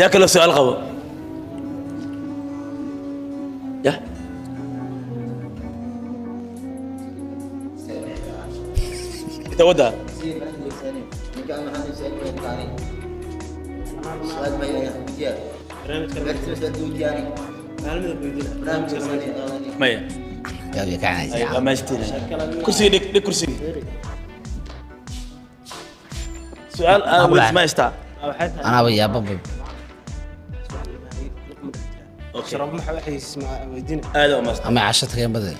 Yaa kaloo su-aal qabo? Ya tawada. Maya. Yaa kacanaysa. Waa mahadsantihiin. Kursiga dhig, dhig kursiga. Su-aal aan weydiis ma haystaa? Anaaba yaababa. Okay. Aad u mahadsan. Ama casho tageen bade.